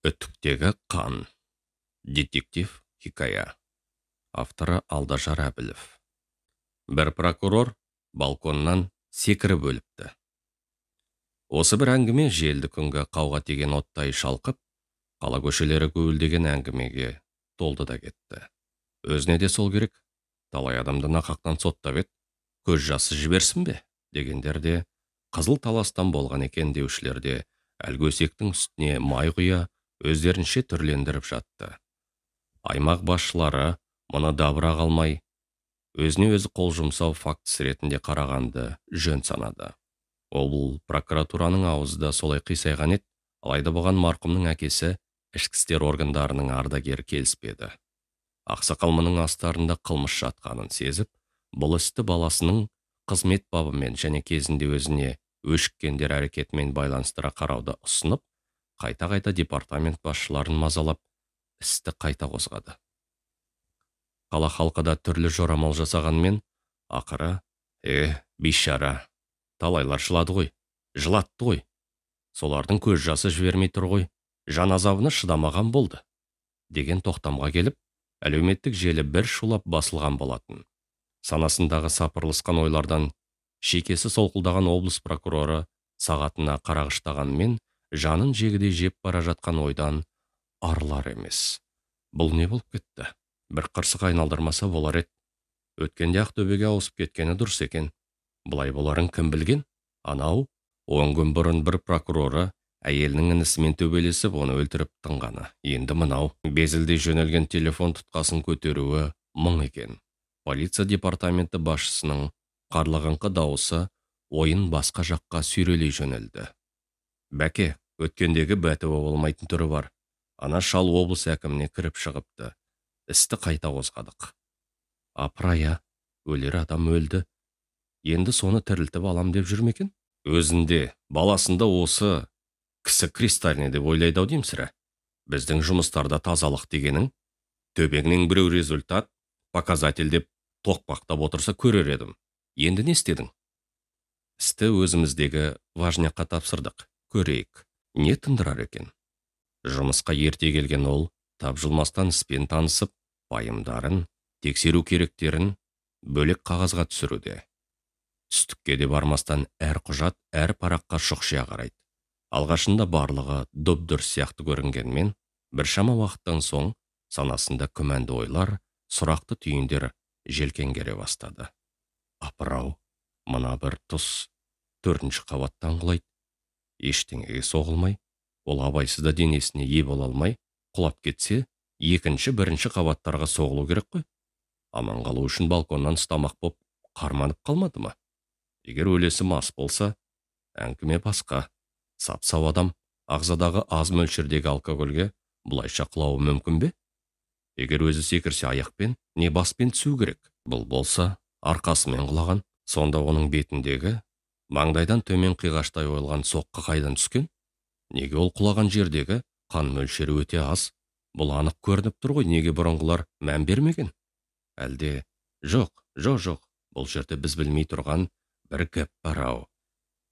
Үтіктегі қан. Детектив хикая. Авторы Алдажар Әбілов. Бір прокурор балконнан секіріп өліпті. Осы бір әңгіме желді күнгі қауға тиген оттай шалқып, қала көшелері гуілдеген әңгімеге толды да кетті. Өзіне де сол керек. Талай адамды нақақтан соттап еді, көз жасы жіберсін бе дегендер де, қызыл таластан болған екен деушілер де әлгі өсектің үстіне май құя өздерінше түрлендіріп жатты. Аймақ басшылары мұны дабыра қалмай, өзіне өзі қол жұмсау фактісі ретінде қарағанды жөн санады. Ол бұл прокуратураның аузы да солай қисайған еді, алайда бұған марқұмның әкесі ішкі істер органдарының ардагері келіспеді. Ақсақал мұның астарында қылмыс жатқанын сезіп, бұл істі баласының қызмет бабымен және кезінде өзіне өшіккендер әрекетімен байланыстыра қарауды ұсынып, қайта-қайта департамент басшыларын мазалап, істі қайта қозғады. Қала халқы да түрлі жорамал жасағанмен, ақыры, бейшара, талайлар жылады ғой, жылатты ғой. Солардың көз жасы жібермей тұр ғой, жан азабына шыдамаған болды, деген тоқтамға келіп, әлеуметтік желі бір шулап басылған болатын. Санасындағы сапырылысқан ойлардан шекесі солқылдаған облыс прокуроры сағатына қарағыштағанмен, жанын жегідей жеп бара жатқан ойдан арылар емес. Бұл не болып кетті? Бір қырсық айналдырмаса болар еді. Өткенде Ақтөбеге ауысып кеткені дұрыс екен. Бұлай боларын кім білген? Анау, 10 күн бұрын бір прокуроры әйелінің інісімен төбелесіп, оны өлтіріп тынғаны. Енді мынау, безілдей жөнелген телефон тұтқасын көтеруі мұң екен. Полиция департаменті басшысының қарлығыңқы дауысы ойын басқа жаққа сүйрелей жөнелді. Бәке, өткендегі бәтуа болмайтын түрі бар. Ана шал облыс әкіміне кіріп шығыпты. Істі қайта қозғадық. Апырая, өлер адам өлді. Енді соны тірілтіп алам деп жүр ме екен? Өзінде, баласында осы кісі кристальный деп ойлайды ау деймін сірә. Біздің жұмыстарда тазалық дегенің, төбеңнен біреу результат, показатель деп тоқпақтап отырса көрер едім. Енді не істедің? Істі өзіміздегі важняққа тапсырдық. Көрейік, не тындырар екен? Жұмысқа ерте келген ол тапжылмастан іспен танысып, пайымдарын, тексеру керектерін бөлек қағазға түсіруде. Түстікке де бармастан әр құжат, әр параққа шұқшия қарайды. Алғашында барлығы дұп-дұрыс сияқты көрінгенмен, біршама уақыттан соң санасында күмәнді ойлар, сұрақты түйіндер желкенгере бастады. Апырау, мына бір тұс 4-ші қабаттан құлайды. Ештеңеге соғылмай, ол абайсызда денесіне ие бола алмай, құлап кетсе, екінші, бірінші қабаттарға соғылу керек қой. Аман қалу үшін балконнан ұстамақ боп қарманып қалмады ма? Егер өлесі мас болса, әңгіме басқа. Сап-сау адам ағзадағы аз мөлшердегі алкогольге бұлайша құлауы мүмкін бе? Егер өзі секірсе аяқпен, не баспен түсу керек. Бұл болса, арқасымен құлаған, сонда оның бетіндегі маңдайдан төмен қиғаштай ойылған соққы қайдан түскен? Неге ол құлаған жердегі қан мөлшері өте аз? Бұл анық көрініп тұр ғой, неге бұрынғылар мән бермеген? Әлде, жоқ, жоқ, жоқ, бұл жерде біз білмей тұрған бір гәп бар ау.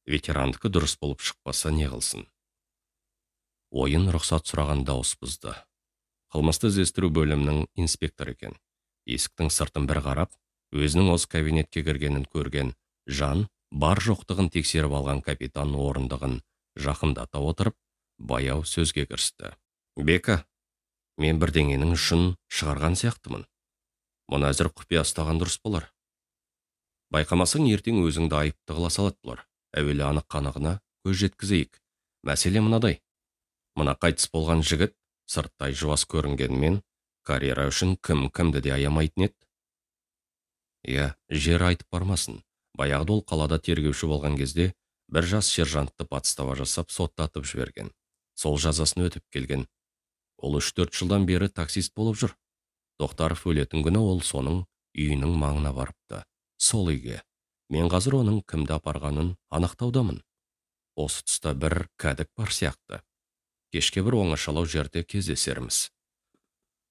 Ветерандікі дұрыс болып шықпаса не қылсын? Ойын рұқсат сұраған дауыс бұзды. Қылмысты іздестіру бөлімінің инспекторы екен. Есіктің сыртын бір қарап, өзінің осы кабинетке кіргенін көрген жан бар жоқтығын тексеріп алған капитан орындығын жақындата отырып, баяу сөзге кірісті. Бека, мен бірдеңенің ұшын шығарған сияқтымын. Мұны әзір құпия ұстаған дұрыс болар. Байқамасаң ертең өзіңді айыпты қыла салады бұлар. Әуелі анық қанығына көз жеткізейік. Мәселе мынадай. Мына қайтыс болған жігіт сырттай жуас көрінгенмен карьера үшін кім кімді де аямайтын еді. Иә, жер айтып бармасын. Баяғыда ол қалада тергеуші болған кезде бір жас сержантты подстава жасап соттатып жіберген. Сол жазасын өтіп келген. Ол 3-4 жылдан бері таксист болып жүр. Тоқтаров өлетін күні ол соның үйінің маңына барыпты. Сол үйге. Мен қазір оның кімді апарғанын анықтаудамын. Осы тұста бір кәдік бар сияқты. Кешке бір оңашалау жерде кездесерміз.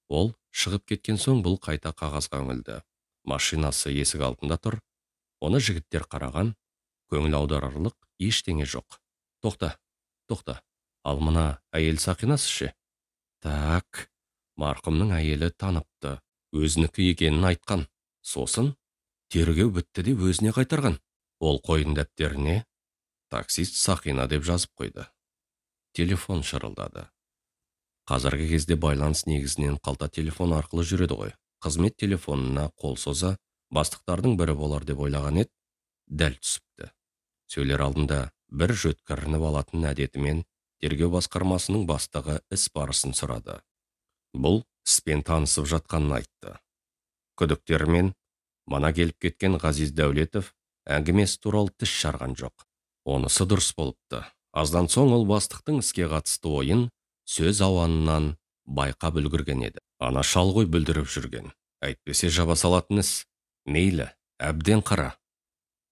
Ол шығып кеткен соң бұл қайта қағазға үңілді. Машинасы есік алдында тұр. Оны жігіттер қараған, көңіл аударарлық ештеңе жоқ. Тоқта, тоқта. Ал мына әйел сақинасы ше? Так, марқұмның әйелі таныпты, өзінікі екенін айтқан. Сосын тергеу бітті деп өзіне қайтарған. Ол қойын дәптеріне таксист Сақина деп жазып қойды. Телефон шырылдады. Қазіргі кезде байланыс негізінен қалта телефон арқылы жүреді ғой. Қызмет телефонына қол соза, бастықтардың бірі болар деп ойлаған еді, дәл түсіпті. Сөйлер алдында бір жөткірініп алатын әдетімен тергеу басқармасының бастығы іс барысын сұрады. Бұл іспен танысып жатқанын айтты. Күдіктермен мана келіп кеткен Ғазиз Дәулетов әңгімесі туралы тіс жарған жоқ. Онысы дұрыс болыпты. Аздан соң ол бастықтың іске қатысты ойын сөз ауанынан байқап үлгерген еді. Ана шал ғой бүлдіріп жүрген. Әйтпесе жаба салатын іс. Мейлі, әбден қара.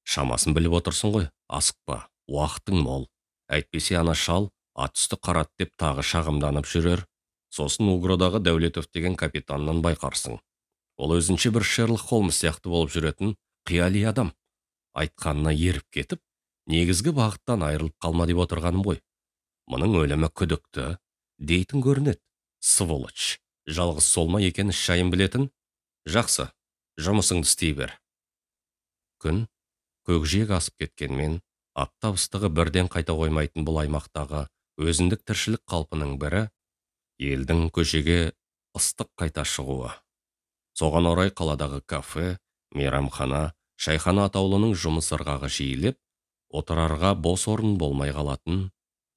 Шамасын біліп отырсың ғой, асықпа, уақытың мол. Әйтпесе ана шал ат үсті қарат деп тағы шағымданып жүрер. Сосын Угродағы Дәулетов деген капитаннан байқарсың. Ол өзінше бір Шерлок Холмс сияқты болып жүретін қияли адам. Айтқанына еріп кетіп, негізгі бағыттан айырылып қалма деп отырғаным ғой. Мұның өлімі күдікті дейтін көрінеді. Сволочь, жалғыз сол ма екен іс жайын білетін? Жақсы, жұмысыңды істей бер. Күн көкжиек асып кеткенмен, аптап ыстығы бірден қайта қоймайтын бұл аймақтағы өзіндік тіршілік қалпының бірі елдің көшеге ыстық қайта шығуы. Соған орай қаладағы кафе, мейрамхана, шайхана атаулының жұмыс ырғағы жиілеп, отырарға бос орын болмай қалатын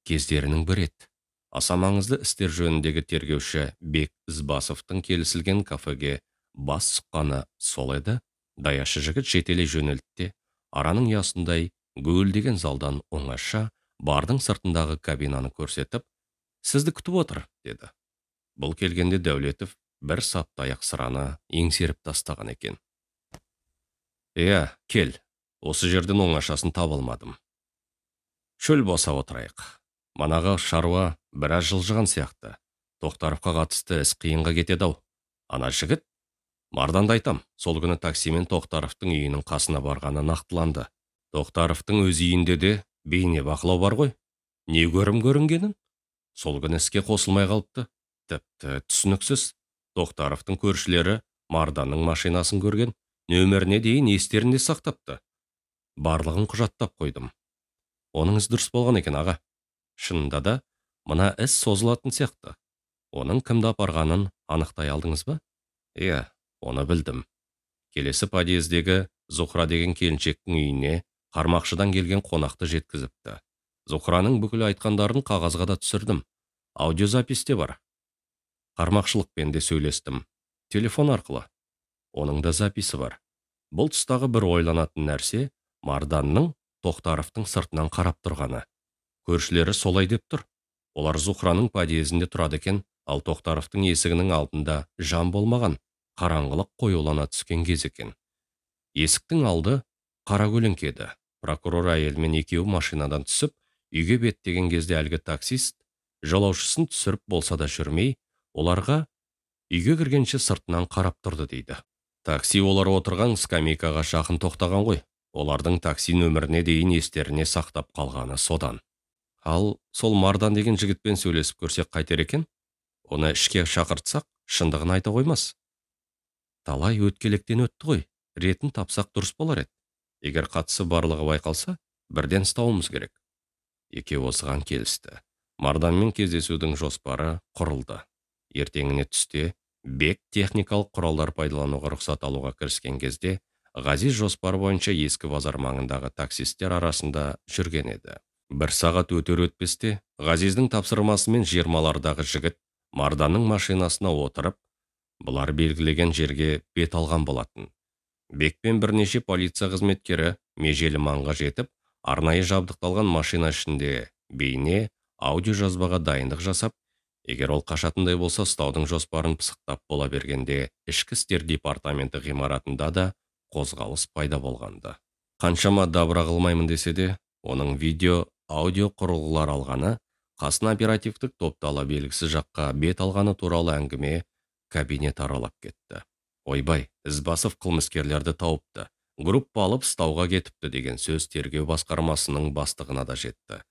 кездерінің бірі еді. Аса маңызды істер жөніндегі тергеуші Бек Ізбасовтың келісілген кафеге бас сұққаны сол еді. Даяшы жігіт жетелей жөнелтті, араның ұясындай гуілдеген залдан оңаша бардың сыртындағы кабинаны көрсетіп, «Сізді күтіп отыр», деді. Бұл келгенде Дәулетов бір сап таяқ сыраны еңсеріп тастаған екен. «Иә, кел, осы жерден оңашасын таба алмадым. Шөл боса отырайық. Манағы шаруа біраз жылжыған сияқты. Тоқтаровқа қатысты іс қиынға кетеді ау. Ана жігіт, Марданды айтам, сол күні таксимен Тоқтаровтың үйінің қасына барғаны нақтыланды. Тоқтаровтың өз үйінде де бейне бақылау бар ғой. Не көрім көрінгенін? Сол күні іске қосылмай қалыпты. Тіпті түсініксіз. Тоқтаровтың көршілері Марданның машинасын көрген, нөміріне дейін естерінде сақтапты. Барлығын құжаттап қойдым. Оныңыз дұрыс болған екен, аға. Шынында да мына іс созылатын сияқты. Оның кімді апарғанын анықтай алдыңыз ба? Иә, оны білдім. Келесі подъездегі Зухра деген келіншектің үйіне қармақшыдан келген қонақты жеткізіпті. Зухраның бүкіл айтқандарын қағазға да түсірдім. Аудиозапись те бар. Қармақшылықпен де сөйлестім. Телефон арқылы. Оның да записі бар. Бұл тұстағы бір ойланатын нәрсе Марданның Тоқтаровтың сыртынан қарап тұрғаны. Көршілері солай деп тұр. Олар Зухраның подъезінде тұрады екен, ал Тоқтаровтың есігінің алдында жан болмаған, қараңғылық қоюлана түскен кез екен. Есіктің алды қара көлеңке еді. Прокурор әйелмен екеуі машинадан түсіп, үйге беттеген кезде әлгі таксист жолаушысын түсіріп болса да жүрмей, оларға үйге кіргенше сыртынан қарап тұрды дейді. Такси олар отырған скамейкаға жақын тоқтаған ғой. Олардың такси нөміріне дейін естеріне сақтап қалғаны содан. Ал сол Мардан деген жігітпен сөйлесіп көрсек қайтер екен? Оны ішке шақыртсақ, шындығын айта қоймас. Талай өткелектен өтті ғой, ретін тапсақ дұрыс болар еді. Егер қатысы барлығы байқалса, бірден ұстауымыз керек. Екеуі осыған келісті. Марданмен кездесудің жоспары құрылды. Ертеңіне түсте Бек техникалық құралдар пайдалануға рұқсат алуға кіріскен кезде, Ғазиз жоспар бойынша ескі базар маңындағы таксисттер арасында жүрген еді. Бір сағат өтер өтпесте, Ғазиздің тапсырмасымен 20-лардағы жігіт Марданның машинасына отырып, бұлар белгілеген жерге бет алған болатын. Бек пен бірнеше полиция қызметкері межелі маңға жетіп, арнайы жабдықталған машина ішінде бейне аудиожазбаға дайындық жасап, егер ол қашатындай болса, ұстаудың жоспарын пысықтап бола бергенде ішкі істер департаменті ғимаратында да қозғалыс пайда болғанды. Қаншама дабыра қылмаймын десе де, оның видео, аудио құрылғылар алғаны, қасына оперативтік топты ала белгісіз жаққа бет алғаны туралы әңгіме кабинет аралап кетті. Ойбай, Ізбасов қылмыскерлерді тауыпты, группа алып ұстауға кетіпті деген сөз тергеу басқармасының бастығына да жетті.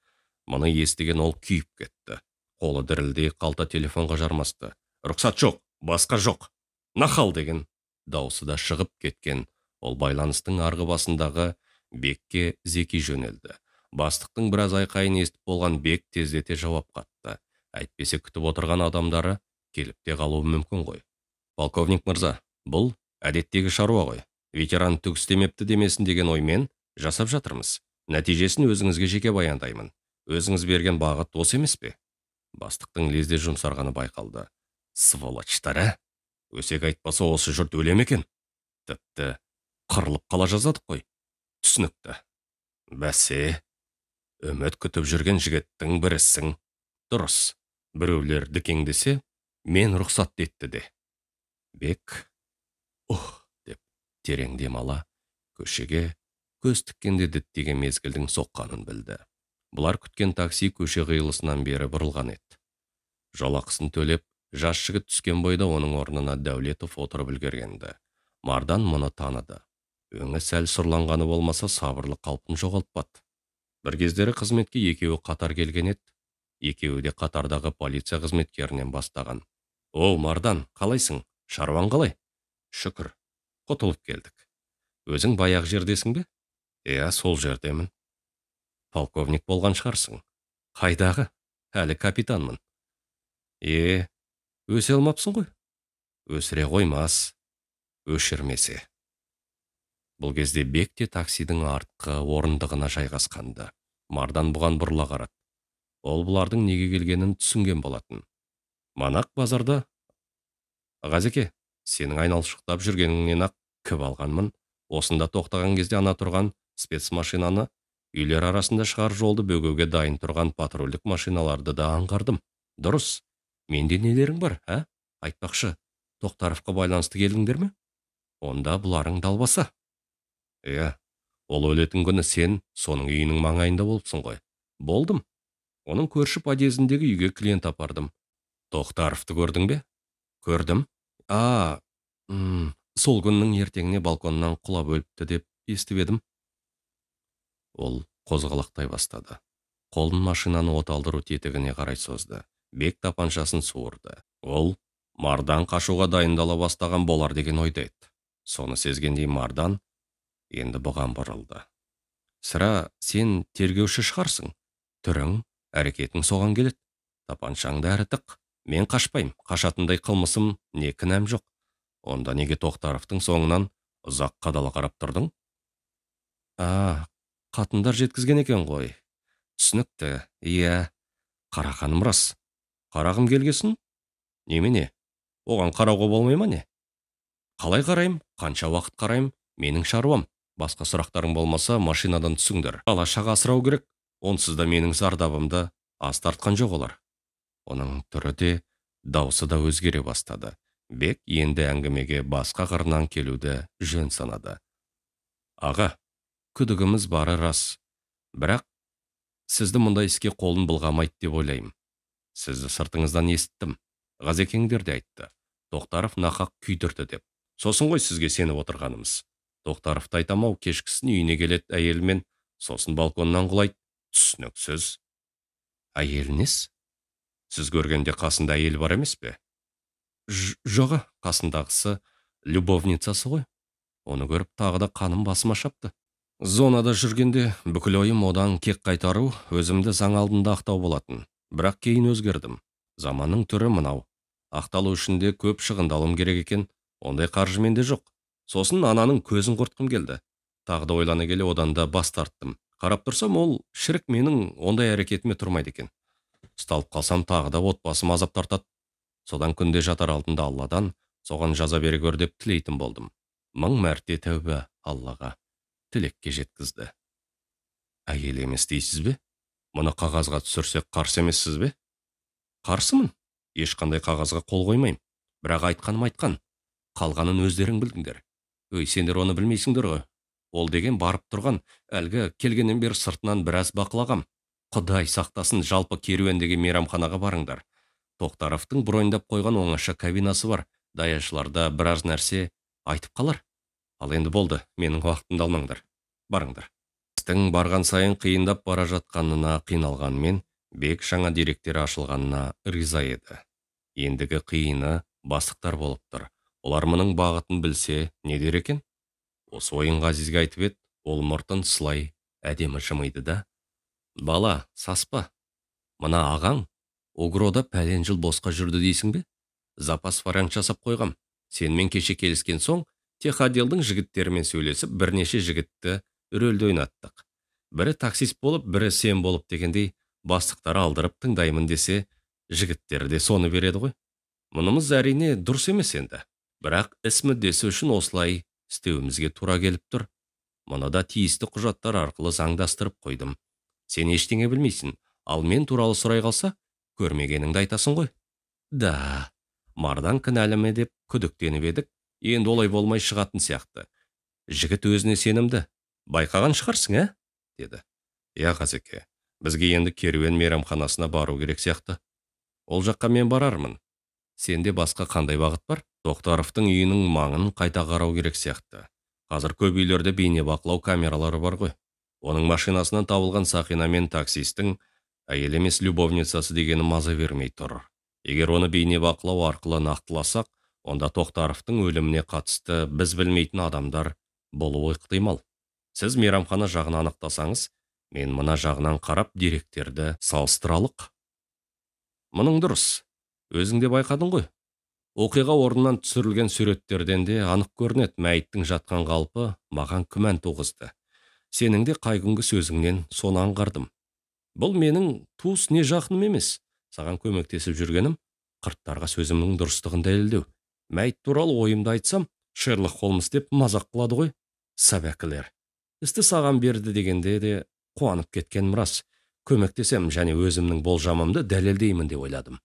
Мұны естіген ол күйіп кетті. Қолы дірілдей қалта телефонға жармасты. Рұқсат жоқ, басқа жоқ. Нахал деген даусы да шығып кеткен. Ол байланыстың арғы басындағы Бекке зеки жөнелді. Бастықтың біраз айқайын естіп болған Бек тездете жауап қатты. Әйтпесе күтіп отырған адамдары келіп те қалуы мүмкін ғой. Полковник мырза, бұл әдеттегі шаруа ғой. Ветеран түк істемепті демесін деген оймен жасап жатырмыз. Нәтижесін өзіңізге жеке баяндаймын. Өзіңіз берген бағыт осы емес пе? Бастықтың лезде жұмсарғаны байқалды. Сволочтар, ә? Өсек айтпаса осы жұрт өле ме екен? Тіпті қырылып қала жаздадық қой. Түсінікті. Бәсе, үміт күтіп жүрген жігіттің бірісің. Дұрыс. Біреулер дікеңдесе, мен рұқсат етті де. Бек, ух, деп терең демала, көшеге көз тіккенде діттеген мезгілдің соққанын білді. Бұлар күткен такси көше қиылысынан бері бұрылған еді. Жолақысын төлеп, жас жігіт түскен бойда оның орнына Дәулетов отырып үлгергенді. Мардан мұны таныды. Өңі сәл сұрланғаны болмаса сабырлы қалпын жоғалтпады. Бір кездері қызметке екеуі қатар келген еді. Екеуі де қатардағы полиция қызметкерінен бастаған. О, Мардан, қалайсың? Шаруаң қалай? Шүкір, құтылып келдік. Өзің баяғы жердесің бе? Иә, сол жердемін. Полковник болған шығарсың. Қайдағы? Әлі капитанмын. Е, өсе алмапсың ғой? Өсіре қоймас, өшірмесе. Бұл кезде Бек те таксидің артқы орындығына жайғасқанды. Мардан бұған бұрыла қарады. Ол бұлардың неге келгенін түсінген болатын. Манақ базарда, Ғазеке, сенің айналшықтап жүргеніңнен ақ кіп алғанмын. Осында тоқтаған кезде ана тұрған спецмашинаны, үйлер арасында шығар жолды бөгеуге дайын тұрған патрульдік машиналарды да аңғардым. Дұрыс, менде нелерің бар, ә? Айтпақшы, Тоқтаровқа байланысты келдіңдер ме? Онда бұларың далбаса. Иә, ол өлетін күні сен соның үйінің маңайында болыпсың ғой. Болдым. Оның көрші подъездіндегі үйге клиент апардым. Тоқтаровты көрдің бе? Көрдім. А, сол күннің ертеңіне балконнан құлап өліпті деп естіп едім. Ол қозғалақтай бастады. Қолын машинаны оталдыру тетігіне қарай созды. Бек тапаншасын суырды. Ол Мардан қашуға дайындала бастаған болар деген ойда еді. Соны сезгендей Мардан енді бұған бұрылды. Сірә, сен тергеуші шығарсың. Түрің, әрекетің соған келеді. Тапаншаңды әрі тық. Мен қашпаймын. Қашатындай қылмысым не кінәм жоқ. Онда неге Тоқтаровтың соңынан ұзақ қадала қарап тұрдың? А, қатындар жеткізген екен ғой. Түсінікті. Иә, қарағаным рас. Қарағым келгесін? Немене? Оған қарауға болмай ма не? Қалай қарайым? Қанша уақыт қарайым? Менің шаруам. Басқа сұрақтарың болмаса, машинадан түсіңдер. Бала шаға асырау керек. Онсыз да менің зардабымды аз тартқан жоқ олар. Оның түрі де, даусы да өзгере бастады. Бек енді әңгімеге басқа қырынан келуді жөн санады. Аға, күдігіміз бары рас. Бірақ сізді мұндай іске қолын былғамайды деп ойлаймын. Сізді сыртыңыздан естіттім. Ғазекеңдер де айтты. Тоқтаров нақақ күйдірді деп. Сосын ғой сізге сеніп отырғанымыз. Тоқтаровты айтамау, кешкісін үйіне келеді әйелімен, сосын балконнан құлайды. Түсініксіз. Әйелінес? Сіз көргенде қасында әйел бар емес пе? Жоға, қасындағысы любовницасы ғой. Оны көріп тағы да қаным басыма шапты. Зонада жүргенде бүкіл ойым одан кек қайтару, өзімді заң алдында ақтау болатын. Бірақ кейін өзгердім. Заманның түрі мынау. Ақталу үшін де көп шығындалым керек екен, ондай қаржы менде жоқ. Сосын ананың көзін құртқым келді. Тағы да ойлана келе одан да бас тарттым. Қарап тұрсам, ол шірік менің ондай әрекетіме тұрмайды екен. Ұсталып қалсам тағы да отбасым азап тартады. Содан күнде жатар алдында Алладан соған жаза бере көр деп тілейтін болдым. 1000 мәрте тәубе Аллаға тілекке жеткізді. Әйел емес дейсіз бе? Мұны қағазға түсірсек қарсы емессіз бе? Қарсымын. Ешқандай қағазға қол қоймаймын. Бірақ айтқаным айтқан. Қалғанын өздерің білдіңдер. Өй, сендер оны білмейсіңдер ғой. Ол деген барып тұрған, әлгі келгеннен бері сыртынан біраз бақылағам. Құдай сақтасын, жалпы керуен деген мейрамханаға барыңдар. Тоқтаровтың броньдап қойған оңаша кабинасы бар. Даяшыларда біраз нәрсе айтып қалар. Ал енді болды, менің уақытымды алмаңдар. Барыңдар. Істің барған сайын қиындап бара жатқанына қиналғанмен, Бек жаңа деректер ашылғанына риза еді. Ендігі қиыны бастықтар болып тұр. Олар мұның бағытын білсе, не дер екен? Осы ойын Ғазизге айтып еді, ол мұртын сылай әдемі жымиды да. Бала, саспа. Мына ағаң Огрода пәлен жыл босқа жүрді дейсің бе? Запас вариант жасап қойғам. Сенімен кеше келіскен соң, техотделдің жігіттерімен сөйлесіп, бірнеше жігітті рөлді ойнаттық. Бірі таксист болып, бірі сен болып дегендей, бастықтар алдырып тыңдаймын десе, жігіттері де соны береді ғой. Мұнымыз әрине дұрыс емес енді. Бірақ іс мүддесі үшін осылай істеуімізге тура келіп тұр. Мұны да тиісті құжаттар арқылы заңдастырып қойдым. Сен ештеңе білмейсің, ал мен туралы сұрай қалса, көрмегеніңді айтасың ғой. Да, Мардан кінәлі ме деп күдіктеніп едік, енді олай болмай шығатын сияқты. Жігіт өзіне сенімді. Байқаған шығарсың, ә? Деді. Иә, Ғазеке, бізге енді Керуен мейрамханасына бару керек сияқты. Ол жаққа мен барармын. Сенде басқа қандай бағыт бар? Тоқтаровтың үйінің маңын қайта қарау керек сияқты. Қазір көп үйлерде бейнебақылау камералары бар ғой. Оның машинасынан табылған сақина мен таксистің әйел емес любовницасы дегені маза бермей тұр. Егер оны бейнебақылау арқылы нақтыласақ, онда Тоқтаровтың өліміне қатысты біз білмейтін адамдар болуы ықтимал. Сіз мейрамхана жағын анықтасаңыз, мен мына жағынан қарап деректерді салыстыралық. Мұның дұрыс. Өзің де байқадың ғой. Оқиға орнынан түсірілген суреттерден де анық көрінеді, мәйіттің жатқан қалпы маған күмән туғызды. Сенің де қай күнгі сөзіңнен соны аңғардым. Бұл менің туыс не жақыным емес. Саған көмектесіп жүргенім қырттарға сөзімнің дұрыстығын дәлелдеу. Мәйіт туралы ойымды айтсам, Шерлок Холмс деп мазақ қылады ғой. Сәбәкілер. Істі саған берді дегенде де қуанып кеткенім рас. Көмектесем және өзімнің болжамымды дәлелдеймін деп ойладым.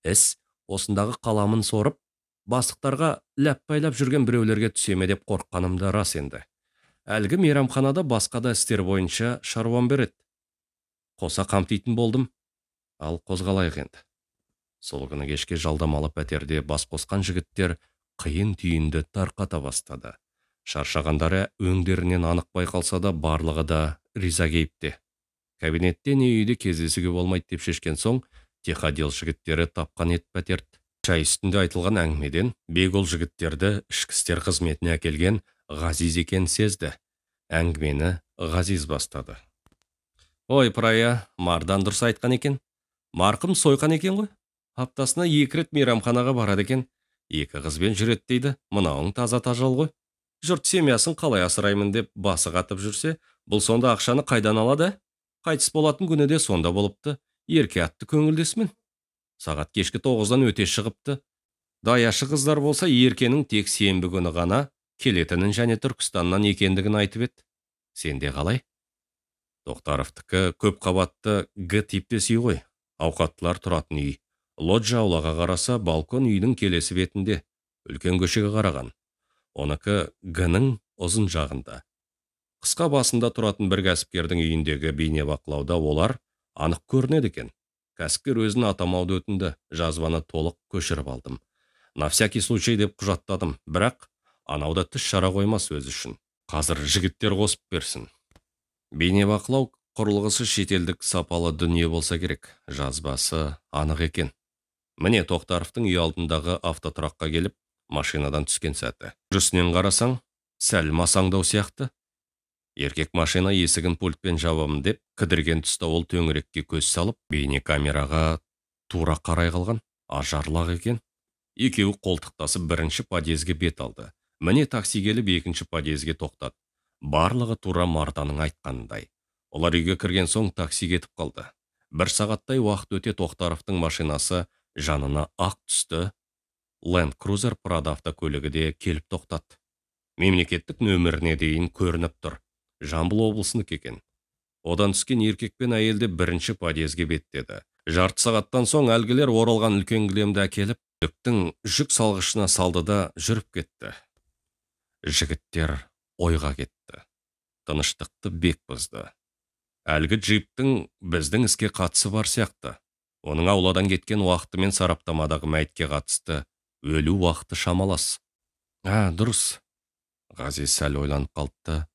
Іс осындағы қаламын сорып, бастықтарға ләппайлап жүрген біреулерге түсе ме деп қорыққаным да рас енді. Әлгі мейрамханада басқа да істер бойынша шаруам береді. Қоса қамтитын болдым. Ал қозғалайық енді. Сол күні кешке жалдамалы пәтерде бас қосқан жігіттер қиын түйінді тарқата бастады. Шаршағандары өңдерінен анық байқалса да барлығы да риза кейіпте. Кабинетте не үйде кездесуге болмайды деп шешкен соң, техотдел жігіттері тапқан ет пәтерді. Шай үстінде айтылған әңгімеден Бек ол жігіттерді ішкі істер қызметіне әкелген Ғазиз екен сезді. Әңгімені Ғазиз бастады. Ой, Прая, Мардан дұрыс айтқан екен. Марқым сойқан екен ғой. Аптасына 2 рет мейрамханаға барады екен. 2 қызбен жүреді дейді. Мынауың таза тажал ғой. Жұрт семьясын қалай асыраймын деп басы қатып жүрсе, бұл сонда ақшаны қайдан алады? Қайтыс болатын күні де сонда болыпты. Ерке атты көңілдесмін. Сағат кешкі 9-дан өте шығыпты. Даяшы қыздар болса, Еркенің тек сенбі күні ғана келетінін және Түркістаннан екендігін айтып еді. Сенде қалай? Тоқтаровтікі көп қабатты Г типтес үй ғой. Ауқаттылар тұратын үй. Лоджия аулаға қараса, балкон үйдің келесі бетінде, үлкен көшеге қараған. Оныкі Г-ның ұзын жағында. Қысқа басында тұратын бір кәсіпкердің үйіндегі бейнебақылауда олар анық көрінеді екен. Кәсіпкер өзін атамауды өтінді, жазбаны толық көшіріп алдым. На всякий случай деп құжаттадым, бірақ анауда тіс шара қоймас өзі үшін. Қазір жігіттер қосып берсін. Бейнебақылау құрылғысы шетелдік сапалы дүние болса керек, жазбасы анық екен. Міне Тоқтаровтың үй алдындағы автотұраққа келіп, машинадан түскен сәті. Жүрісінен қарасаң, сәл масаңдау сияқты. Еркек машина есігін пультпен жабамын деп кідірген тұста ол төңірекке көз салып, бейнекамераға тура қарай қалған, ажарлақ екен. Екеуі қолтықтасып бірінші подъезге бет алды. Міне такси келіп екінші подъезге тоқтады. Барлығы тура Марданың айтқанындай. Олар үйге кірген соң такси кетіп қалды. Бір сағаттай уақыт өте Тоқтаровтың машинасы жанына ақ түсті Land Cruiser Prado автокөлігі де келіп тоқтады. Мемлекеттік нөміріне дейін көрініп тұр. Жамбыл облысыныкі екен. Одан түскен еркек пен әйелді бірінші подъезге беттеді. Жарты сағаттан соң әлгілер оралған үлкен кілемді әкеліп, жүктің жүк салғышына салды да жүріп кетті. Жігіттер ойға кетті. Тыныштықты бек бұзды. Әлгі джиптің біздің іске қатысы бар сияқты. Оның ауладан кеткен уақыты мен сараптамадағы мәйітке қатысты өлу уақыты шамалас. А, дұрыс. Ғазиз сәл ойланып қалды.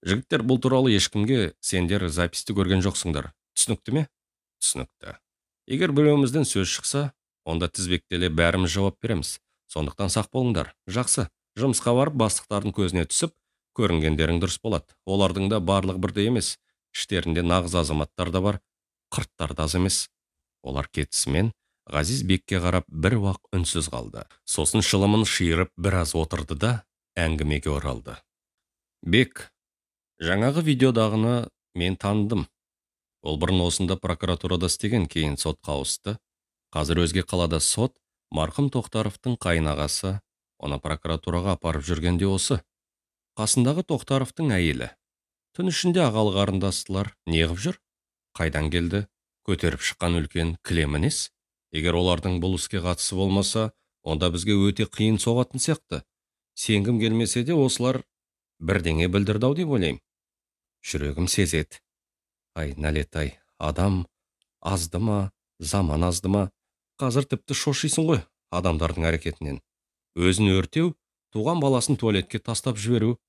Жігіттер, бұл туралы ешкімге сендер записті көрген жоқсыңдар. Түсінікті ме? Түсінікті. Егер біреуімізден сөз шықса, онда тізбектеле бәріміз жауап береміз. Сондықтан сақ болыңдар. Жақсы, жұмысқа барып бастықтардың көзіне түсіп, көрінгендерің дұрыс болады. Олардың да барлығы бірдей емес. Іштерінде нағыз азаматтар да бар, қырттар да аз емес. Олар кетісімен Ғазиз Бекке қарап бір уақ үнсіз қалды. Сосын шылымын шиырып біраз отырды да әңгімеге оралды. Бек, жаңағы видеодағыны мен таныдым. Ол бұрын осында прокуратурада істеген, кейін сотқа ауысты. Қазір өзге қалада сот, марқұм Тоқтаровтың қайынағасы, оны прокуратураға апарып жүргенде осы. Қасындағы Тоқтаровтың әйелі. Түн ішінде ағалы қарындастылар неғып жүр? Қайдан келді? Көтеріп шыққан үлкен кілемі несі? Егер олардың бұл іске қатысы болмаса, онда бізге өте қиын соғатын сияқты. Сенгім келмесе де осылар бірдеңе білдірді ау деп ойлаймын. Жүрегім сезеді. Ай, нәлет-ай, адам азды ма, заман азды ма? Қазір тіпті шошисың ғой адамдардың әрекетінен. Өзін өртеу, туған баласын туалетке тастап жіберу,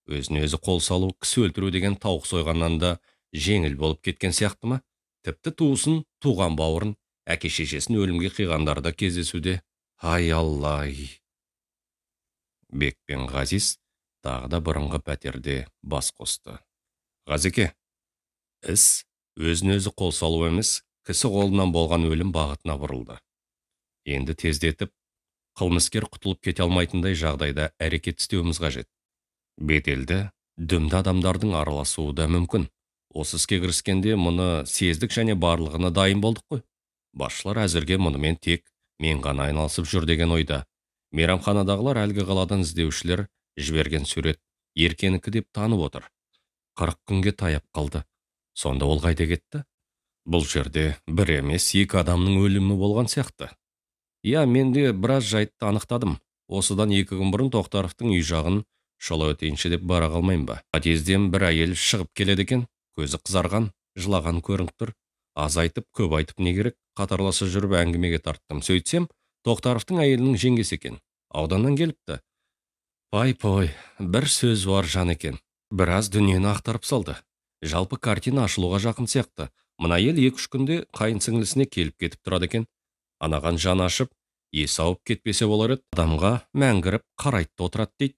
өзін өзі қол салу, кісі өлтіру деген тауық сойғаннан да жеңіл болып кеткен сияқты ма? Тіпті туысын, туған бауырын, әке шешесін өлімге қиғандары да кездесуде. Ай Алла-ай! Бек пен Ғазиз тағы да бұрынғы пәтерде бас қосты. Ғазеке, іс өзін өзі қол салу емес, кісі қолынан болған өлім бағытына бұрылды. Енді тездетіп, қылмыскер құтылып кете алмайтындай жағдайда әрекет істеуіміз қажет. Беделді, дүмді адамдардың араласуы да мүмкін. Осы іске кіріскенде мұны сездік және барлығына дайын болдық қой. Басшылар әзірге мұнымен тек мен ғана айналысып жүр деген ойда. Мейрамханадағылар әлгі қаладан іздеушілер жіберген сурет Еркенікі деп танып отыр. 40 күнге таяп қалды. Сонда ол қайда кетті? Бұл жерде бір емес, екі адамның өлімі болған сияқты. Иә, мен де біраз жайтты анықтадым. Осыдан 2 күн бұрын Тоқтаровтың үй жағын шола өтейінші деп бара қалмайын ба? Подъезден бір әйел шығып келеді екен, көзі қызарған, жылаған көрініп тұр. Аз айтып, көп айтып не керек, қатарласа жүріп әңгімеге тарттым. Сөйтсем, Тоқтаровтың әйелінің жеңгесі екен. Ауданнан келіпті. Пай-пой, бір сөз бар жан екен. Біраз дүниені ақтарып салды. Жалпы картина ашылуға жақын сияқты. Мына әйел 2-3 күнде қайын сіңлісіне келіп кетіп тұрады екен. Анаған жан ашып, есі ауып кетпесе болар еді. Адамға мәңгіріп қарайтты отырады дейді.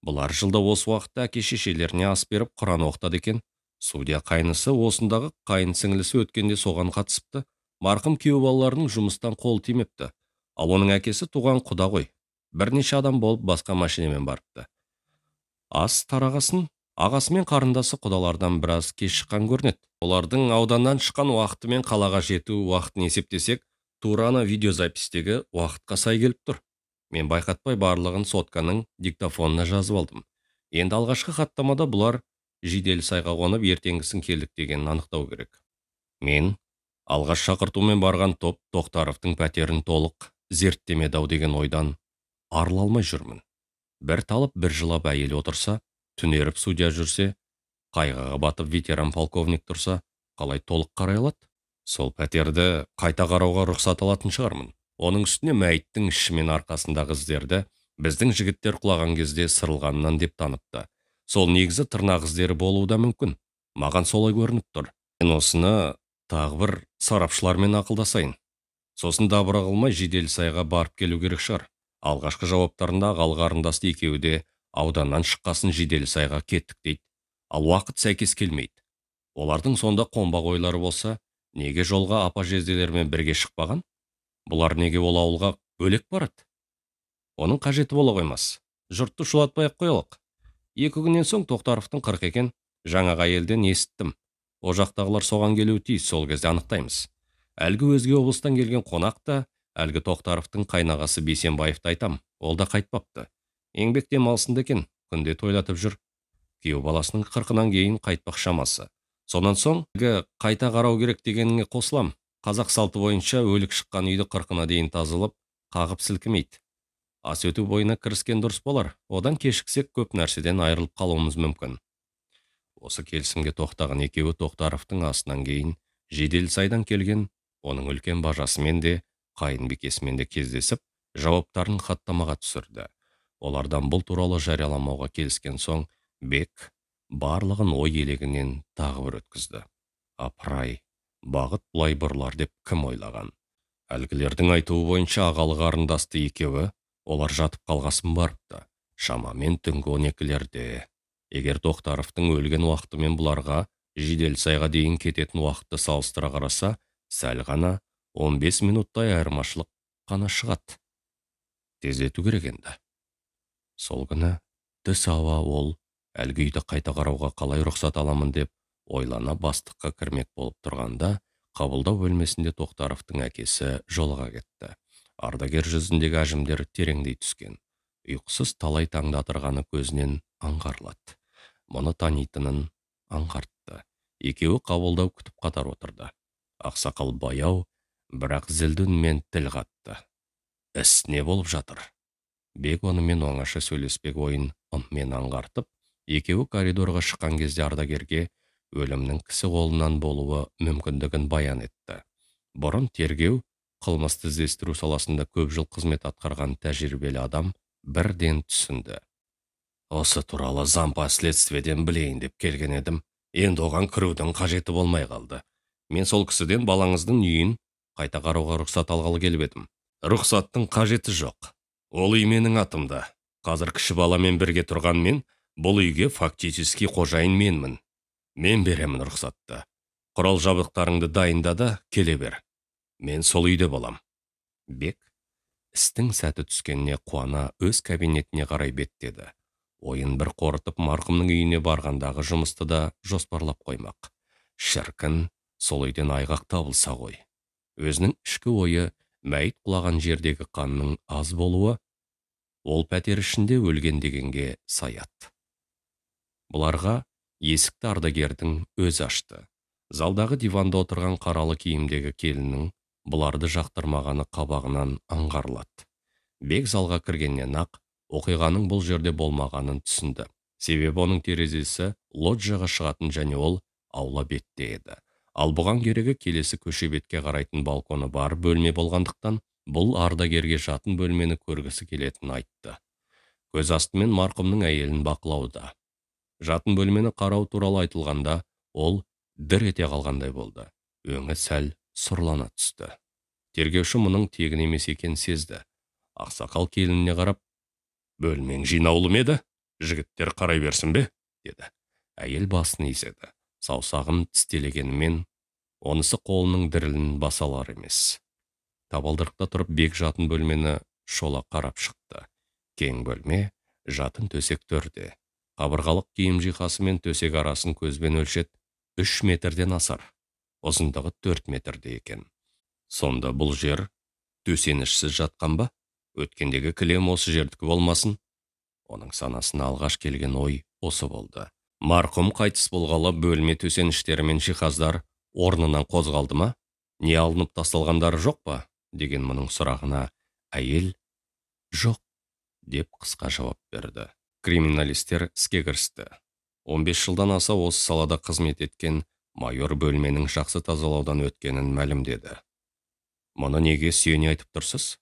Бұлар жылда осы уақытта әке шешелеріне ас беріп Құран оқытады екен. Судья қайнысы осындағы қайын сіңлісі өткенде соған қатысыпты. Марқұм күйеу балаларының жұмыстан қол тимепті. Ал оның әкесі туған құда ғой. Бірнеше адам болып басқа машинамен барыпты. Ас тарағасын ағасы мен қарындасы құдалардан біраз кеш шыққан көрінеді. Олардың ауданнан шыққан уақыты мен қалаға жету уақытын есептесек, тура ана видеозапистегі уақытқа сай келіп тұр. Мен байқатпай барлығын сотканың диктофонына жазып алдым. Енді алғашқы хаттамада бұлар жедел сайға қонып ертеңгісін келдік дегенін анықтау керек. Мен алғаш шақыртумен барған топ Тоқтаровтың пәтерін толық зерттемеді ау деген ойдан арыла алмай жүрмін. Бір талып, бір жылап әйел отырса, түнеріп судья жүрсе, қайғыға батып ветеран полковник тұрса, қалай толық қарай алады? Сол пәтерді қайта қарауға рұқсат алатын шығармын. Оның үстіне мәйіттің іші мен арқасындағы іздерді біздің жігіттер құлаған кезде сырылғаннан деп таныпты. Сол негізі тырнақ іздері болуы да мүмкін. Маған солай көрініп тұр. Мен осыны тағы бір сарапшылармен ақылдасайын. Сосын дабыра қылмай жедел сайға барып келу керек шығар. Алғашқы жауаптарында ағалы қарындасты екеуі де ауданнан шыққасын жедел сайға кеттік дейді. Ал уақыт сәйкес келмейді. Олардың сонда қонбақ ойлары болса, неге жолға апа жезделермен бірге шықпаған? Бұлар неге ол ауылға бөлек барады? Оның қажеті бола қоймас. Жұртты шулатпай ақ қоялық. 2 күннен соң Тоқтаровтың 40 екен, жаңағы әйелден есіттім. О жақтағылар соған келуі тиіс, сол кезде анықтаймыз. Әлгі өзге облыстан келген қонақ та, әлгі Тоқтаровтың қайнағасы Бейсенбаевты айтам, ол да қайтпапты. Еңбек демалысында екен, күнде тойлатып жүр. Күйеу баласының 40-ынан кейін қайтпақ шамасы. Сонан соң, әлгі қайта қарау керек дегеніңе қосылам. Қазақ салты бойынша өлік шыққан үйді 40-ына дейін тазалап, қағып сілкімейді. Ас өту бойына кіріскен дұрыс болар. Одан кешіксек көп нәрседен айырылып қалуымыз мүмкін. Осы келісімге тоқтаған екеуі Тоқтаровтың асынан кейін жедел сайдан келген оның үлкен бажасымен де, қайынбикесімен де кездесіп, жауаптарын хаттамаға түсірді. Олардан бұл туралы жарияламауға келіскен соң, Бек барлығын ой елегінен тағы бір өткізді. Апырай, Бағыт бұлай бұрылар деп кім ойлаған? Әлгілердің айтуы бойынша ағалы қарындасты екеуі, олар жатып қалғасын барыпты. Шамамен түнгі 12-лерде. Егер Тоқтаровтың өлген уақытымен бұларға Жиделсайға дейін кететін уақытты салыстыра қараса, сәл ғана 15 минуттай айырмашылық қана шығады. Тездету керек енді. Сол күні түс ауа ол әлгі үйді қайта қарауға қалай рұқсат аламын деп ойлана бастыққа кірмек болып тұрғанда, қабылдау бөлмесінде Тоқтаровтың әкесі жолыға кетті. Ардагер жүзіндегі әжімдер тереңдей түскен. Ұйқысыз талай таңды атырғаны көзінен аңғарылады. Мұны танитынын аңғартты. Екеуі қабылдау күтіп қатар отырды. Ақсақал баяу, бірақ зілді үнмен тіл қатты. Іс не болып жатыр? Бек онымен оңаша сөйлеспек ойын ыммен аңғартып, екеуі коридорға шыққан кезде ардагерге өлімнің кісі қолынан болуы мүмкіндігін баян етті. Бұрын тергеу, қылмысты іздестіру саласында көп жыл қызмет атқарған тәжірибелі адам бірден түсінді. Осы туралы зампа следствиеден білейін деп келген едім, енді оған кірудің қажеті болмай қалды. Мен сол кісіден балаңыздың үйін қайта қарауға рұқсат алғалы келіп едім. Рұқсаттың қажеті жоқ. Ол үй менің атымда. Қазір кіші баламен бірге тұрған мен, бұл үйге фактически қожайын менмін. Мен беремін рұқсатты. Құрал жабдықтарыңды дайында да келе бер. Мен сол үйде болам. Бек істің сәті түскеніне қуана өз кабинетіне қарай беттеді. Ойын бір қорытып марқұмның үйіне барғандағы жұмысты да жоспарлап қоймақ. Шіркін, сол үйден айғақ табылса ғой. Өзінің ішкі ойы мәйіт құлаған жердегі қанның аз болуы, ол пәтер ішінде өлген дегенге саят. Бұларға есікті ардагердің өзі ашты. Залдағы диванда отырған қаралы киімдегі келіннің бұларды жақтырмағаны қабағынан аңғарылады. Бек залға кіргеннен ақ оқиғаның бұл жерде болмағанын түсінді. Себебі оның терезесі лоджияға шығатын және ол аула бетте еді. Ал бұған керегі келесі көше бетке қарайтын балконы бар бөлме болғандықтан, бұл ардагерге жатын бөлмені көргісі келетінін айтты. Көз астымен марқұмның әйелін бақылауда. Жатын бөлмені қарау туралы айтылғанда, ол дір ете қалғандай болды. Өңі сәл сұрлана түсті. Тергеуші мұның тегін емес екенін сезді. Ақсақал келініне қарап, «Бөлмең жинаулы ма еді? Жігіттер қарай берсін бе?» деді. Әйел басын изеді. Саусағын тістелегенімен, онысы қолының дірілін баса алар емес. Табалдырықта тұрып бек жатын бөлмені шола қарап шықты. Кең бөлме, жатын төсек төрде. Қабырғалық киім жиһазы мен төсек арасын көзбен өлшет 3 метрден асар. Ұзындығы 4 метрде екен. Сонда бұл жер төсенішсіз жатқан ба? Өткендегі кілем осы жердікі болмасын? Оның санасына алғаш келген ой осы болды. Марқұм қайтыс болғалы бөлме төсеніштері мен жиһаздар орнынан қозғалды ма? Не алынып тасталғандары жоқ па? Деген мұның сұрағына әйел жоқ деп қысқа жауап берді. Криминалистер іске кірісті. 15 жылдан аса осы салада қызмет еткен майор бөлменің жақсы тазалаудан өткенін мәлімдеді. Мұны неге сүйене айтып тұрсыз?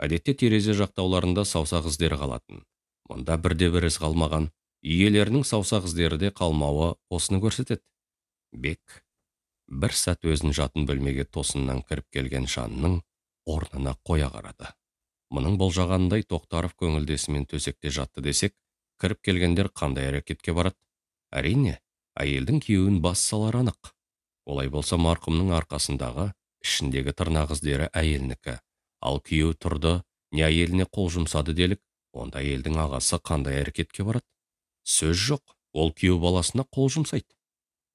Әдетте терезе жақтауларында саусақ іздері қалатын. Мұнда бірде-бір із қалмаған. Иелерінің саусақ іздері де қалмауы осыны көрсетеді. Бек бір сәт өзін жатын бөлмеге тосыннан кіріп келген жанның орнына қоя қарады. Мұның болжағанындай Тоқтаров көңілдесімен төсекте жатты десек, кіріп келгендер қандай әрекетке барады? Әрине, әйелдің күйеуін бас салар анық. Олай болса марқұмның арқасындағы, ішіндегі тырнақ іздері әйелінікі. Ал күйеу тұрды, не әйеліне қол жұмсады делік, онда әйелдің ағасы қандай әрекетке барады? Сөз жоқ, ол күйеу баласына қол жұмсайды.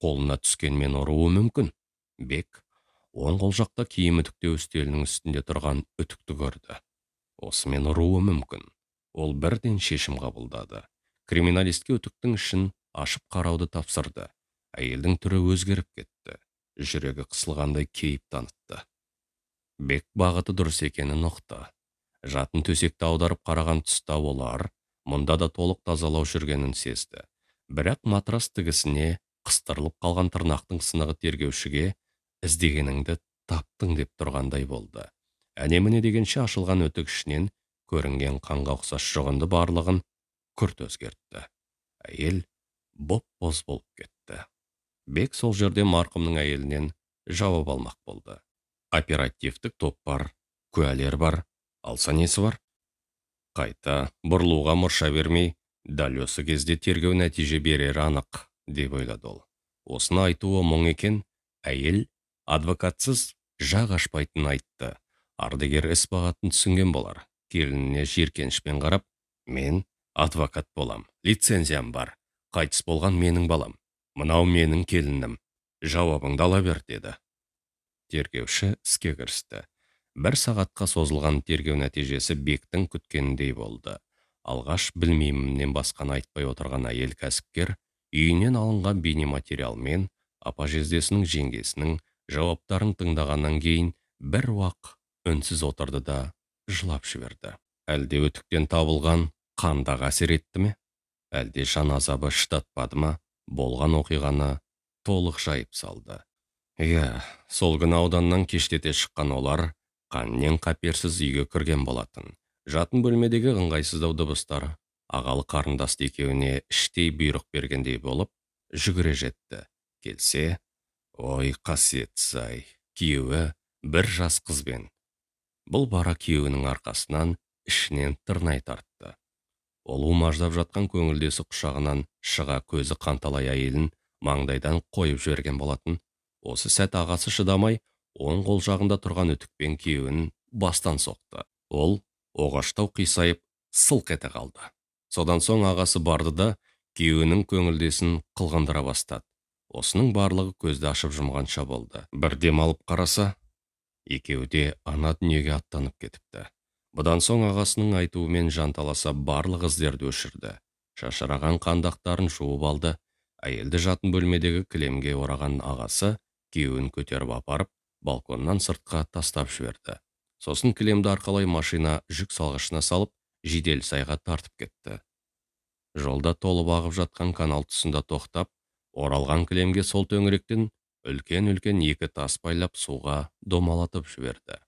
Қолына түскенмен ұруы мүмкін. Бек оң қол жақта киім үтіктеу үстелінің үстінде тұрған үтікті көрді. Осымен ұруы мүмкін. Ол бірден шешім қабылдады. Криминалистке үтіктің ішін ашып қарауды тапсырды. Әйелдің түрі өзгеріп кетті. Жүрегі қысылғандай кейіп танытты. Бек бағыты дұрыс екенін ұқты. Жатын төсекті аударып қараған тұста олар мұнда да толық тазалау жүргенін сезді. Бірақ матрас тігісіне қыстырылып қалған тырнақтың сынығы тергеушіге іздегеніңді таптың деп тұрғандай болды. Әне-міне дегенше ашылған өтік ішінен көрінген қанға ұқсас жұғынды барлығын күрт өзгертті. Әйел боп-боз болып кетті. Бек сол жерде марқұмның әйелінен жауап алмақ болды. Оперативтік топ бар, куәлер бар, алса несі бар? Қайта бұрылуға мұрша бермей, дәл осы кезде тергеу нәтиже берері анық, деп ойлады ол. Осыны айтуы мұң екен, әйел адвокатсыз жақ ашпайтынын айтты. Ардагер іс бағытын түсінген болар. Келініне жиіркенішпен қарап, мен адвокат болам, лицензиям бар, қайтыс болған менің балам, мынау менің келінім, жауабыңды ала бер, деді. Тергеуші іске кірісті. Бір сағатқа созылған тергеу нәтижесі Бектің күткеніндей болды. Алғаш білмейміннен басқаны айтпай отырған әйел кәсіпкер үйінен алынған бейнематериалмен апа жездесінің жеңгесінің жауаптарын тыңдағаннан кейін бір уақ үнсіз отырды да жылап жіберді. Әлде өтіктен табылған қандағы әсер етті ме? Әлде жан азабы шыдатпады ма? Болған оқиғаны толық жайып салды. Иә, сол күні ауданнан кештете шыққан олар қаннен қаперсіз үйге кірген болатын. Жатын бөлмедегі ыңғайсыздау дыбыстар ағалы қарындасты екеуіне іштей бұйрық бергендей болып жүгіре жетті. Келсе, ой, қасиетсіз-ай, күйеуі бір жас қызбен. Бұл бара күйеуінің арқасынан ішінен тырнай тартты. Ол умаждап жатқан көңілдесі құшағынан шыға көзі қанталай әйелін маңдайдан қойып жіберген болатын. Осы сәт ағасы шыдамай, оң қол жағында тұрған үтікпен күйеуін бастан соқты. Ол оғаштау қисайып сылқ ете қалды. Содан соң ағасы барды да күйеуінің көңілдесін қылғындыра бастады. Осының барлығы көзді ашып жұмғанша болды. Бір демалып қараса, екеуі де ана дүниеге аттанып кетіпті. Бұдан соң ағасының айтуымен жанталаса барлық іздерді өшірді. Шашыраған қандақтарын жуып алды. Әйелді жатын бөлмедегі кілемге ораған ағасы күйеуін көтеріп апарып, балконнан сыртқа тастап жіберді. Сосын кілемді арқалай машина жүк салғышына салып, жедел сайға тартып кетті. Жолда толып ағып жатқан канал тұсында тоқтап, оралған кілемге сол төңіректен үлкен-үлкен екі тас байлап суға домалатып жіберді.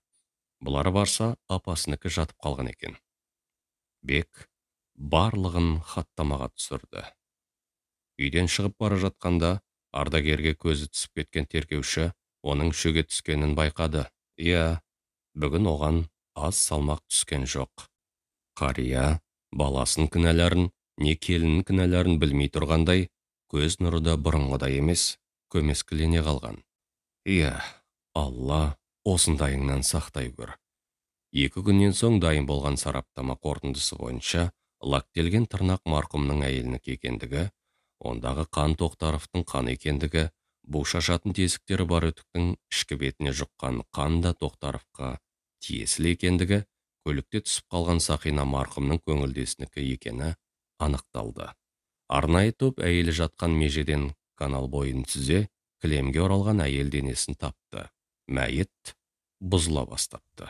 Бұлар барса, апасынікі жатып қалған екен. Бек барлығын хаттамаға түсірді. Үйден шығып бара жатқанда ардагерге көзі түсіп кеткен тергеуші оның шөге түскенін байқады. Иә, бүгін оған аз салмақ түскен жоқ. Қария баласын кінәларын, не келінін кінәларын білмей тұрғандай, көз нұры да бұрынғыдай емес, көмескілене қалған. Иә, Алла осындайыңнан сақтай көр. 2 күннен соң дайын болған сараптама қорытындысы бойынша лактелген тырнақ марқұмның әйелінікі екендігі, ондағы қан Тоқтаровтың қаны екендігі, бу шашатын тесіктері бар өтіктің ішкі бетіне жұққан қан да Тоқтаровқа тиесілі екендігі, көлікте түсіп қалған сақина марқұмның көңілдесінікі екені анықталды. Арнайы топ әйелі жатқан межеден канал бойын сүзе кілемге оралған әйел денесін тапты. Мәйіт бұзыла бастапты.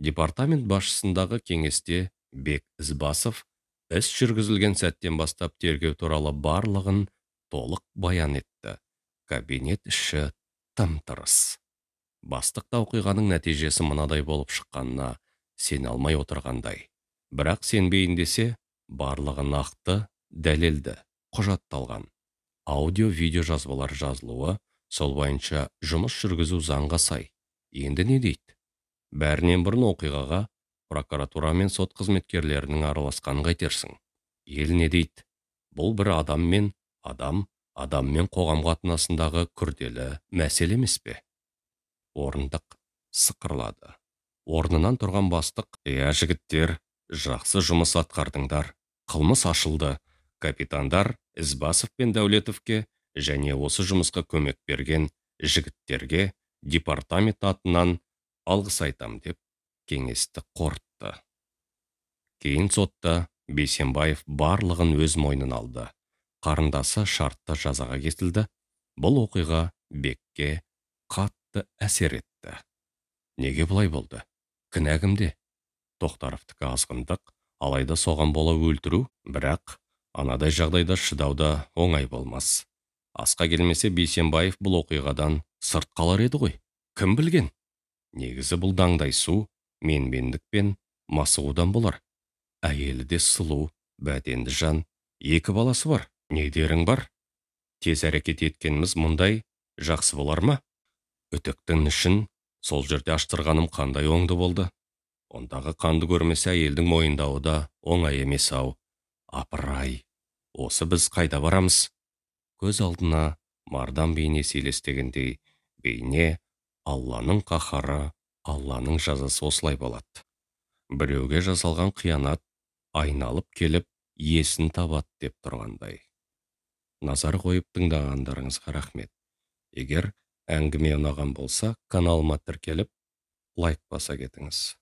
Департамент басшысындағы кеңесте Бек Ізбасов іс жүргізілген сәттен бастап тергеу туралы барлығын толық баян етті. Кабинет іші тым-тырыс. Бастық та оқиғаның нәтижесі мынадай болып шыққанына сене алмай отырғандай. Бірақ сенбейін десе, барлығы нақты, дәлелді, құжатталған. Аудио-видео жазбалар жазылуы, сол бойынша жұмыс жүргізу заңға сай. Енді не дейді? Бәрінен бұрын оқиғаға прокуратура мен сот қызметкерлерінің араласқанын қайтерсің. Ел не дейді? Бұл бір адам мен адам, адам мен қоғам қатынасындағы күрделі мәселе емес пе? Орындық сықырлады. Орнынан тұрған бастық, «Иә, жігіттер, жақсы жұмыс атқардыңдар. Қылмыс ашылды. Капитандар Ізбасов пен Дәулетовке және осы жұмысқа көмек берген жігіттерге департамент атынан алғыс айтам» деп кеңесті қорытты. Кейін сотта Бейсенбаев барлығын өз мойнына алды. Қарындасы шартты жазаға кесілді. Бұл оқиға Бекке қатты әсер етті. Неге бұлай болды? Кінә кімде? Тоқтаровтікі азғындық, алайда соған бола өлтіру, бірақ анадай жағдайда шыдау да оңай болмас. Асқа келмесе Бейсенбаев бұл оқиғадан сырт қалар еді ғой. Кім білген? Негізі бұл даңдайсу, менмендік пен масығудан болар. Әйелі де сұлу, бәденді жан, 2 баласы бар. Не дерің бар? Тез әрекет еткеніміз мұндай жақсы болар ма? Үтіктің ішін сол жерде аштырғаным қандай оңды болды. Ондағы қанды көрмесе, әйелдің мойындауы да оңай емес-ау. Апырай, осы біз қайда барамыз? Көз алдына мардан бейнесі елестегендей бейне. Алланың қаһары, Алланың жазасы осылай болады. Біреуге жасалған қиянат айналып келіп иесін табады деп тұрғандай. Назар қойып тыңдағандарыңызға рахмет. Егер әңгіме ұнаған болса, каналыма тіркеліп, лайк баса кетіңіз.